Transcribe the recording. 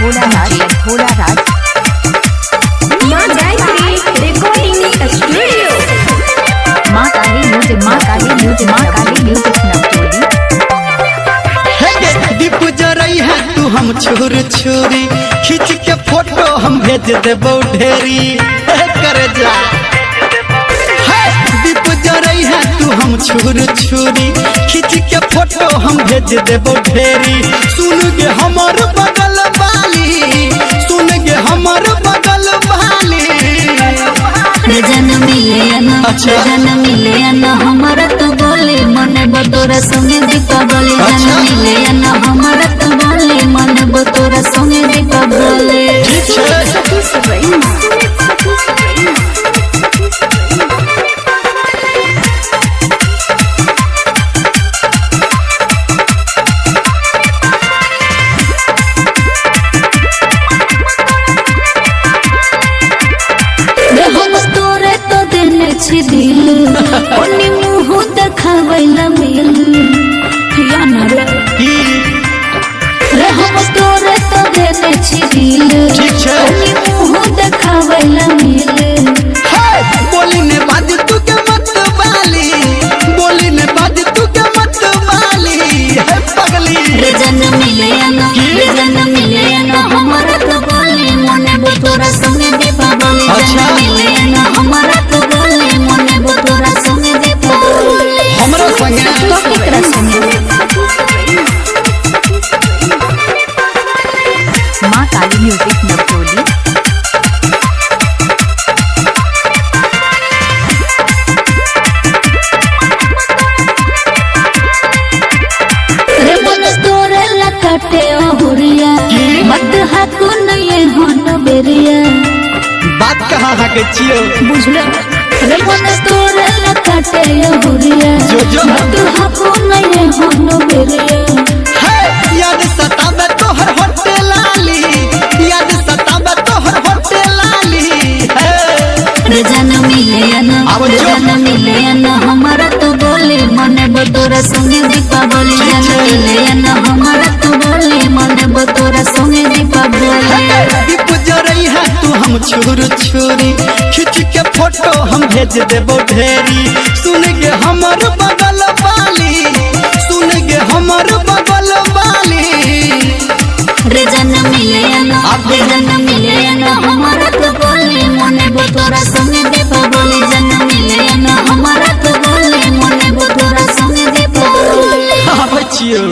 Bhola Raj, Bhola Raj. माँ Gayatri recording studio. माँ काली music, माँ काली म्यूजिक, माँ काली म्यूजिक नवटोली। हे गे दीप जरई है तू हम छुर छुरी, खींच के फोटो हम भेज देबौ ढेरी। हे कर जा, हे दीप जरई है तू हम छुर छुरी, खींच के फोटो हम भेज देबौ ढेरी। सुन गे हमर बगल वाली, सुन गे हमर बगल वाली। रे जन मिले न। अच्छा। रे जन मिले न हमरा तो बोले मन बतोरा संगे दीपावली। जन अच्छा। मिले न हमरा तो बोले मन बतोरा संगे दीपावली। ठीक छै। रे हम तोरे तो देने छी दिल, ओनी मुँह देखावैला मिल या न रे। की? रे हम तोरे तो देने छी दिल, ठीक छै। ओनी मुँह देखावैला मिल। हे बोली ने बाज तू के मत बाली, बोली ने बाज तू के मत बाली, हे पगली। रे जन मिले न। की? रे जन मिले न हमरा तो बोले मने बतोरा संगे दीपावली। जन अच्छा। मिले न हमरा तो बोले मने बतोरा संगे दीपावली। हमरा संगे? तो केकरा संगे? माँ काली म्यूजिक नवटोली। रे मन तोरे ला काटे अहुरिया, की? मत हाकू नहीं होन बेरिया। बात कहाँ हके छियो? बुझलो रे मन तोरे ला काटे अहुरिया, जो जो। मत हाकू नहीं होन बेरिया। हे याद सताबे तोहर होटे लाली, याद सताबे तोहर होटे लाली। हे रे जन मिले न। आबो रे जो। जन मिले न हमरा तो बोले मने बतोरा संगे दीपावली। ठीक जन छै। मिले न हमरा तो बोले मने बतोरा संगे दीपावली। हे दीप जरई है तू हम छुर छुरी, खींच के फोटो हम भेज देबो ढेरी। सुन गे हमर बगल वाली, सुन गे हमर बगल वाली। रे जन मिले न। आबो। रे जन मिले न हमरा तो बोले मने बतोरा संगे दीपावली। जन मिले न हमरा तो बोले मने बतोरा संगे दीपावली। आबै छियो।